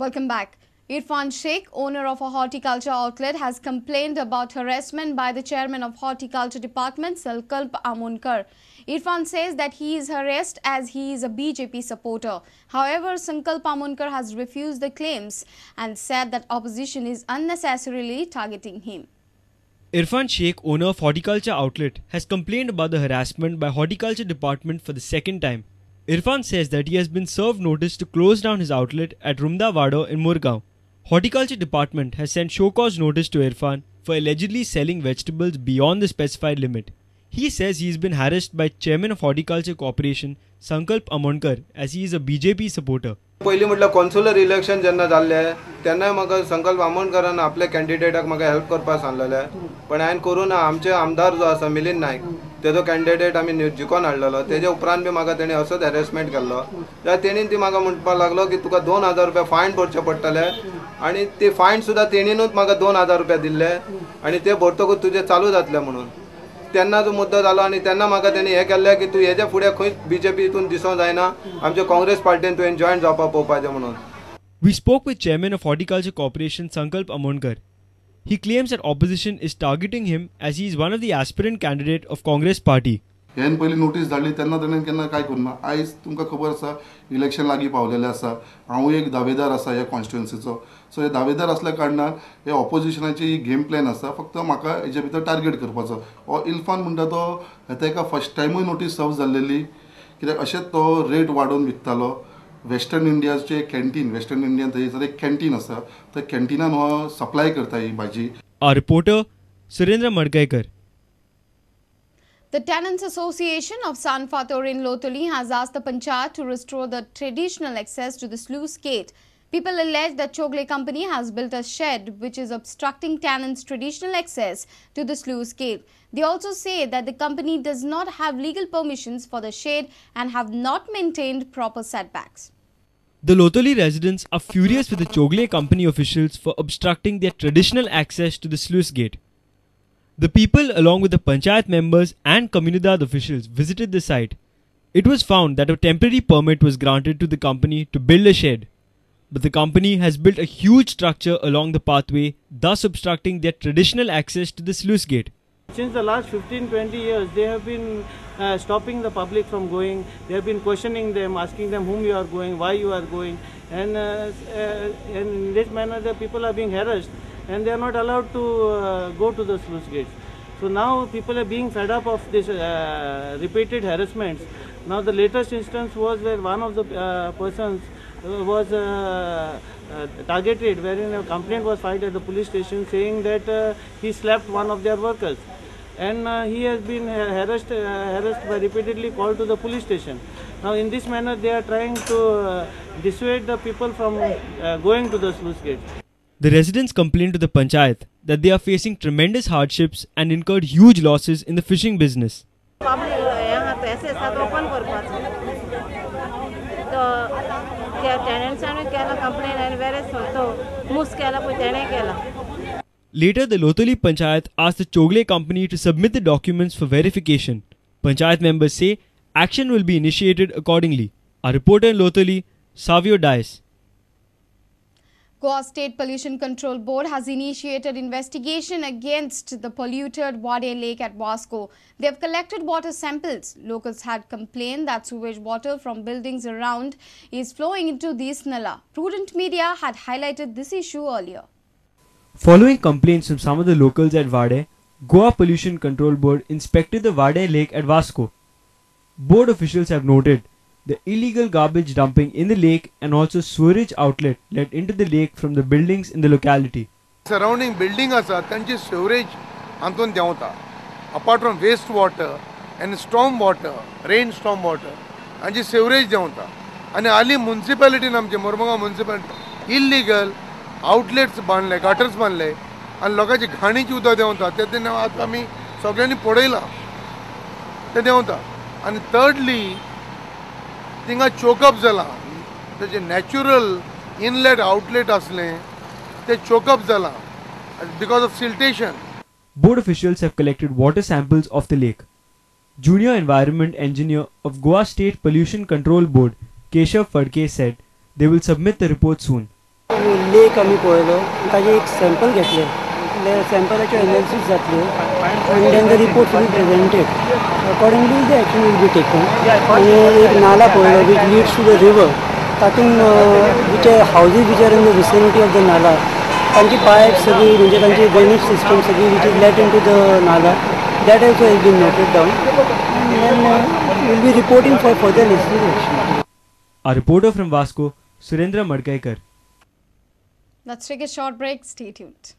Welcome back. Irfan Sheikh, owner of a horticulture outlet, has complained about harassment by the chairman of Horticulture Department, Sankalp Amonkar. Irfan says that he is harassed as he is a BJP supporter. However, Sankalp Amonkar has refused the claims and said that opposition is unnecessarily targeting him. Irfan Sheikh, owner of horticulture outlet, has complained about the harassment by Horticulture Department for the second time. Irfan says that he has been served notice to close down his outlet at Rumda Wado in Murgaon. Horticulture Department has sent show cause notice to Irfan for allegedly selling vegetables beyond the specified limit. He says he has been harassed by Chairman of Horticulture Corporation Sankalp Amonkar as he is a BJP supporter. पयलीं म्हटल्यार consular election जेन्ना जाल्लें तेन्नाय म्हाका संकल्प आमोणकरान आपल्या कॅन्डिडेटाक म्हाका help करपाक सांगलेलें, पण हांवें करूं ना. आमचे आमदार जो आसा मिलिंद नायक तेजो कॅन्डिडेट आमी जिखोन हाडलेलो, तेजे उपरांत बी म्हाका तेणी असोच हॅरेसमेंट केल्लो. जाल्यार तेणीन ती म्हाका म्हणपाक लागलो की तुका 2000 रुपया फायन भरचे पडटले आनी ते फायन सुद्दां तेणीनूच म्हाका 2000 रुपया दिल्ले आनी ते भरतकूच तुजें चालू जातलें म्हणून. तेन्ना जो मुद्दो जालो आनी तेन्ना म्हाका तेणी हें केल्लें की तूं हेज्या फुडें खंयच बीजेपी हितून दिसोंक जायना, आमच्या काँग्रेस पार्टीन तुवें जॉयन जावपाक पळोवपाचें म्हणून. We spoke with Chairman of Horticulture Corporation Sankalp Amonkar. He claims that opposition is targeting him as he is one of the aspirant candidate of Congress party. हेन पयलीं नोटीस धाडली तेन्ना ताणें केन्ना कांय करूं ना. आयज तुमकां खबर आसा इलेक्शन लागीं पावलेलें आसा, हांव एक दावेदार आसा ह्या कॉन्स्टिट्युएन्सीचो. सो हे दावेदार आसल्या कारणान हे ऑपोजिशनाची ही गेम प्लॅन आसा, फक्त म्हाका हेजे भितर टार्गेट करपाचो. हो इरफान म्हणटा तो ताका फर्स्ट टायमूय नोटीस सर्व जाल्लेली, कित्याक अशेंच तो रेट वाडोवन विकतालो. वेस्टर्न इंडियाचे कॅन्टीन, वेस्टर्न इंडियन थंयसर एक कॅन्टीन आसा, त्या कॅन्टिनान हो सप्लाय करता ही भाजी. Our reporter Surendra Madkaikar. The Tenants Association of San Fator in Loutolim has asked the Panchayat to restore the traditional access to the sluice gate. People allege that Chowgule Company has built a shed which is obstructing tenants' traditional access to the sluice gate. They also say that the company does not have legal permissions for the shed and have not maintained proper setbacks. The Loutolim residents are furious with the Chowgule Company officials for obstructing their traditional access to the sluice gate. The people, along with the Panchayat members and Comunidade officials, visited the site. It was found that a temporary permit was granted to the company to build a shed. But the company has built a huge structure along the pathway, thus obstructing their traditional access to the sluice gate. Since the last 15-20 years, they have been stopping the public from going. They have been questioning them, asking them whom you are going, why you are going, and in this manner the people are being harassed and they are not allowed to go to the sluice gates. So now people are being fed up of this repeated harassments. Now the latest instance was where one of the persons was targeted, wherein a complaint was filed at the police station saying that he slapped one of their workers, and he has been harassed by repeatedly called to the police station. Now in this manner they are trying to dissuade the people from going to the sluice gate. The residents complained to the Panchayat that they are facing tremendous hardships and incurred huge losses in the fishing business. Later, the Loutolim Panchayat asked the Chowgule Company to submit the documents for verification. Panchayat members say action will be initiated accordingly. Our reporter in Loutolim, Savio Dias. Goa State Pollution Control Board has initiated investigation against the polluted Wade Lake at Vasco. They have collected water samples. Locals had complained that sewage water from buildings around is flowing into this nala. Prudent Media had highlighted this issue earlier. Following complaints from some of the locals at Wade, Goa Pollution Control Board inspected the Wade Lake at Vasco. Board officials have noted the illegal garbage dumping in the lake and also sewerage outlet led into the lake from the buildings in the locality. Surrounding building आसा तांची sewerage हातून देंवता. Apart from waste water and storm water, rain storm water हांची sewerage देंवता. आनी हालीं मुन्सिपालिटीन आमचे मोरमुगांव मुन्सिपालिटी इल्लीगल आउटलेट्स बांदले, गटर्स बांदले आनी लोकांची घाणीची उदक देंवता. तें आतां आमी सगळ्यांनी पळयलां, तें देंवता. आनी थर्डली थिंगा चोकअप जाला, तेजें नॅचरल इनलेट आउटलेट आसलें तें चोकअप जालां because of siltation. Board officials have collected water samples of the lake. Junior Environment Engineer of Goa State Pollution Control Board, Keshav Phadke, said they will submit the report soon. लेक आमी पळयलो, ताजें एक sample घेतलें, सॅम्पलाच्यो analysis जातल्यो आनी then the report will be presented, accordingly the action will be taken. आनी एक नाला पळयलो which leads to the river, तातूंत which houses which are in the vicinity of the nala, तांची पायप सगळी म्हणजे तांची ड्रेनेज सिस्टम सगळी which is let into the nala, that also has been noted down and then will be reporting for further necessary action. A reporter from Vasco, Surendra Madkaikar. Let's take a short break. Stay tuned.